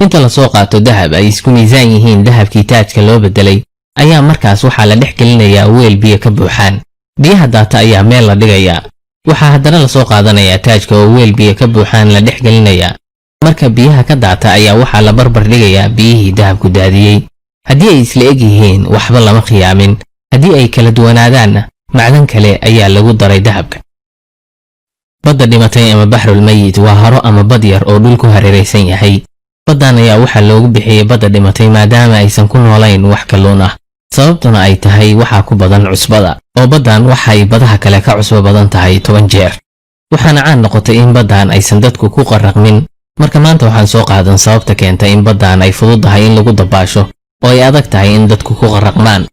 Inta lasoo qaato dahab ay isku miisaan yihiin dahabkii taajka loo beddelay, ayaa markaas waxaa la dhex gelinayaa weel biyo ka buuxaan. Biyaha daata ayaa meel la dhigayaa. Waxaa haddana lasoo qaadanayaa taajka oo weel biyo ka buuxaan la dhex gelinayaa. Marka biyaha ka daata ayaa waxaa la barbar dhigayaa biyihii dahabku daadiyey. Haddii ay isla eg yihiin, waxba lama khiyaamin. Haddii ay kala duwanaadaanna, macdan kale ayaa lagu daray dahabka. Badda Dhimatay ama Baxrul Mayit waa haro ama bad yar oo dhulku hareeraysan yahay. Baddan ayaa waxaa loogu bixiyey Badda Dhimatay maadaama aysan ku noolayn wax kalluun ah, sababtuna ay tahay waxaa ku badan cusbada, oo baddan waxay badaha kale ka cusbo badan tahay 10 jeer. Waxaana caan noqotay in baddan aysan dadku ku qarraqmin. Marka maanta waxaan soo qaadan sababta keenta in baddan ay fududahay in lagu dabaasho oo ay adag tahay in dadku ku qarraqmaan.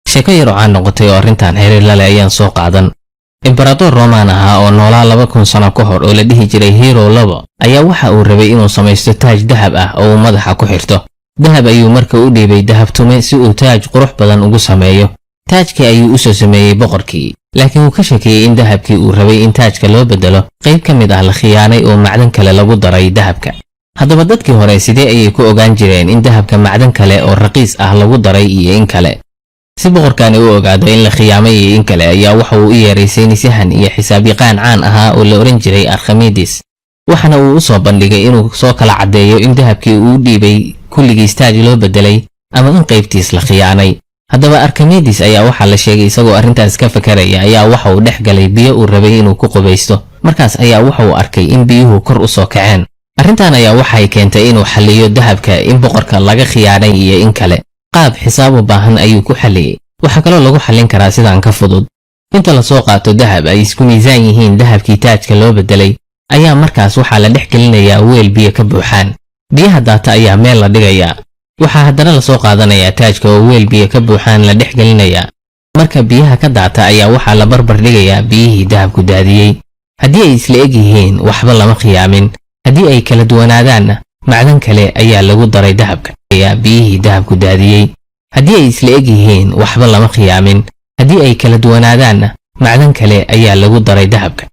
Sheeko yar oo caan noqotay oo arrintan xiriir la leh ayaan soo qaadan. Embarador Roman ahaa oo noolaa 2000 sano ka hor oo la dhihi jiray Hero 2 ayaa waxa uu rabay inuu samaysto taaj dahab ah oo uu madaxa ku xirto. Dahab ayuu marka u dhiibay dahabtume si uu taaj qurux badan ugu sameeyo. Taajkii ayuu u soo sameeyey boqorkii, laakiin wuu ka shakiyey in dahabkii uu rabay in taajka loo bedelo qayb ka mid ah la khiyaanay oo macdan kale lagu daray dahabka. Haddaba dadkii hore sidee ayay ku ogaan jireen in dahabka macdan kale oo raqiis ah lagu daray iyo in kale? Si boqorkani u ogaado in la khiyaamay iyo in kale, ayaa waxa uu u yeeray saynisyahan iyo xisaabyaqaan caan ahaa oo la ohan jiray Arkhamides, waxaana uu u soo bandhigay inuu soo kala caddeeyo in dahabkii uu u dhiibay kulligiis taaj loo beddelay ama in qaybtiis la khiyaanay. Haddaba Arkhamides ayaa waxaa la sheegay isagoo arrintaas ka fakaraya ayaa waxa uu dhex galay biyo uu rabay inuu ku qubaysto. Markaas ayaa waxa uu arkay in biyuhu kor u soo kaceen. Arrintan ayaa waxay keentay inuu xalliyo dahabka in boqorka laga khiyaanay iyo in kale. Qaab xisaab u baahan ayuu ku xalliyey. Waxaa kaloo lagu xallin karaa sidaan ka fudud. Inta lasoo qaato dahab ay isku miisaan yihiin dahabkii taajka loo beddelay, ayaa markaas waxaa la dhex gelinayaa weel biyo ka buuxaan. Biyaha daata ayaa meel la dhigayaa. Waxaa haddana lasoo qaadanayaa taajka oo weel biyo ka buuxaan la dhex gelinayaa. Marka biyaha ka daata ayaa waxaa la barbar dhigayaa biyihii dahabku daadiyey. Haddii ay isla eg yihiin, waxba lama khiyaamin. Haddii ay kala duwanaadaanna, macdan kale ayaa lagu daray dahabka. Biyihii dahabku daadiyey, haddii ay isla eg yihiin, waxba lama khiyaamin. Haddii ay kala duwanaadaanna, macdan kale ayaa lagu daray dahabka.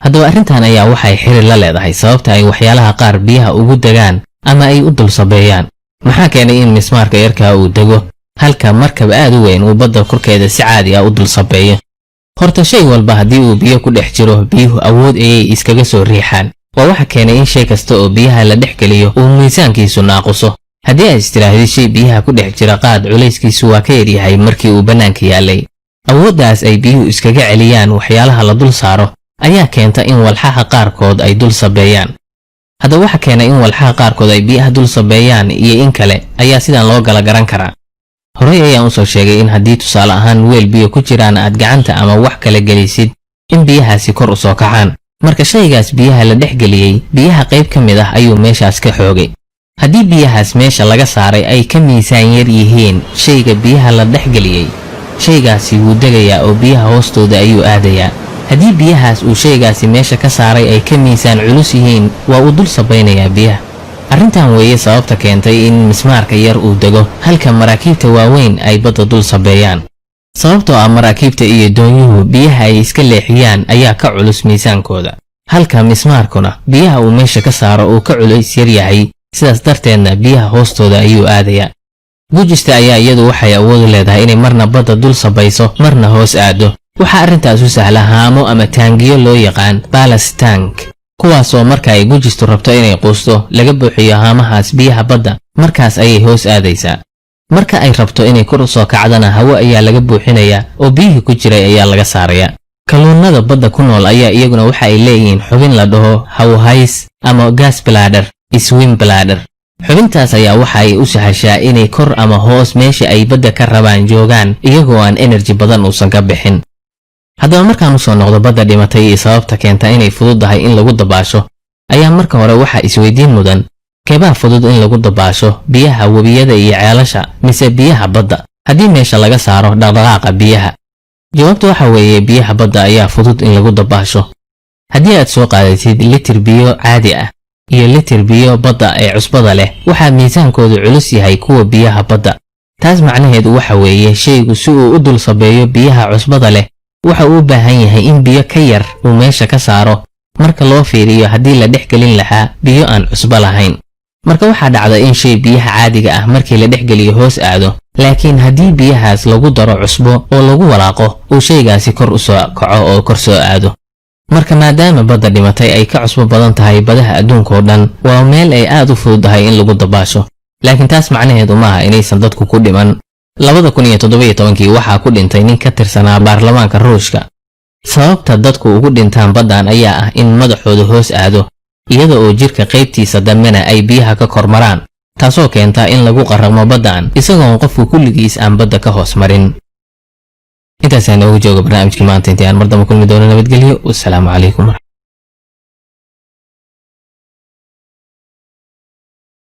Haddaba arrintan ayaa waxay xiriir la leedahay sababta ay waxyaalaha qaar biyaha ugu degaan ama ay u dul sabeeyaan. Maxaa keenay in mismaarka yarkaa uu dego, halka markab aad u weyn uu badda korkeeda si caadi ah u dul sabeeyo? Horta shay walba haddii uu biyo ku dhex jiro, biyuhu awood ayay iskaga soo riixaan. Waa waxa keenay in shay kasta oo biyaha la dhex geliyo uu miisaankiisu naaquso. Haddii aad istidhaahdid shay biyaha ku dhex jira qaad, culayskiisu waa ka yaryahay markii uu bannaanka yaallay. Awooddaas ay biyuhu iskaga celiyaan waxyaalaha la dul saaro ayaa keenta in walxaha qaarkood ay dul sabeeyaan. Haddaba waxa keena in walxaha qaarkood ay biyaha dul sabeeyaan iyo in kale ayaa sidaan loo gala garan karaa. Horey ayaan usoo sheegay in haddii tusaale ahaan weel biyo ku jiraan aad gacanta ama wax kala gelisid, in biyahaasi kor u soo kacaan. Marka shaygaas biyaha la dhex geliyey, biyaha qayb ka mid ah ayuu meeshaas ka xoogay. Haddii biyahaas meesha laga saaray ay ka miisaan yar yihiin shayga biyaha la dhex geliyey, shaygaasi wuu degayaa oo biyaha hoostooda ayuu aadayaa. Haddii biyahaas uu shaygaasi meesha ka saaray ay ka miisaan culus yihiin, waa uu dul sabaynayaa biyaha. Arrintan weeye sababta keentay in mismaarka yar uu dego, halka maraakiibta waaweyn ay badda dul sabeeyaan, sababtoo ah maraakiibta iyo doonyuhu biyaha ay iska leexiyaan ayaa ka culus miisaankooda, halka mismaarkuna biyaha uu meesha ka saaro uu ka culays yar yahay. Sidaas darteedna biyaha hoostooda ayuu aadayaa. Gujista ayaa iyadu waxay awood u leedahay inay marna badda dul sabayso, marna hoos aado. Waxaa arrintaas u sahla haamo ama taangiyo loo yaqaan ballast tank, kuwaasoo marka ay gujistu rabto inay quusto laga buuxiyo haamahaas biyaha badda. Markaas ayay hoos aadaysaa. Marka ay rabto inay kor u soo kacdana, hawo ayaa laga buuxinayaa oo biyihii ku jiray ayaa laga saarayaa. Kalluunada badda ku nool ayaa iyaguna waxa ay leeyihiin xubin la dhaho hawohays ama gas bladder, swim bladder. Xubintaas ayaa waxa ay u sahashaa inay kor ama hoos meesha ay badda ka rabaan joogaan, iyagoo aan energy badan uusan ka bixin. Haddaba markaan usoo noqdo Badda Dhimatay iyo sababta keenta inay fududahay in lagu dabaasho, ayaa marka hore waxaa isweydiin mudan: keebaa fudud in lagu dabaasho, biyaha webiyada iyo ceelasha mise biyaha badda, haddii meesha laga saaro dhaqdhaqaaqa biyaha? Jawaabtu waxa weeye biyaha badda ayaa fudud in lagu dabaasho. Haddii aad soo qaadatid litir biyo caadi ah iyo litir biyo badda ee cusbada leh, waxaa miisaankoodu culus yahay kuwa biyaha badda. Taas macnaheedu waxa weeye shaygu si uu u dul sabeeyo biyaha cusbada leh, waxa uu u baahan yahay in biyo ka yar uu meesha ka saaro marka loo fiiriyo haddii la dhex gelin lahaa biyo aan cusbo lahayn. Marka waxaa dhacda in shay biyaha caadiga ah markii la dhex geliyo hoos aado, laakiin haddii biyahaas lagu daro cusbo oo lagu walaaqo, uu shaygaasi kor u soo kaco oo kor soo aado. Marka maadaama badda dhimatay ay ka cusbo badan tahay badaha adduunka oo dhan, waa meel ay aad u fududahay in lagu dabaasho. Laakiin taas macnaheedu maaha inaysan dadku ku dhiman. 2017-kii waxaa ku dhintay nin ka tirsanaa baarlamaanka Ruushka. Sababta dadku ugu dhintaan baddan ayaa ah in madaxooda hoos aado, iyada oo jirka qaybtiisa dambena ay biyaha ka kor maraan, taasoo keenta in lagu qarraqmo baddan isagoon qofku kulligiis aan badda ka hoos marin. Intaasaa noogu jooga barnaamijkii maanta. Intii aan mar dambe kulmi doono, nabadgelyo. Wasalaamu calaykum.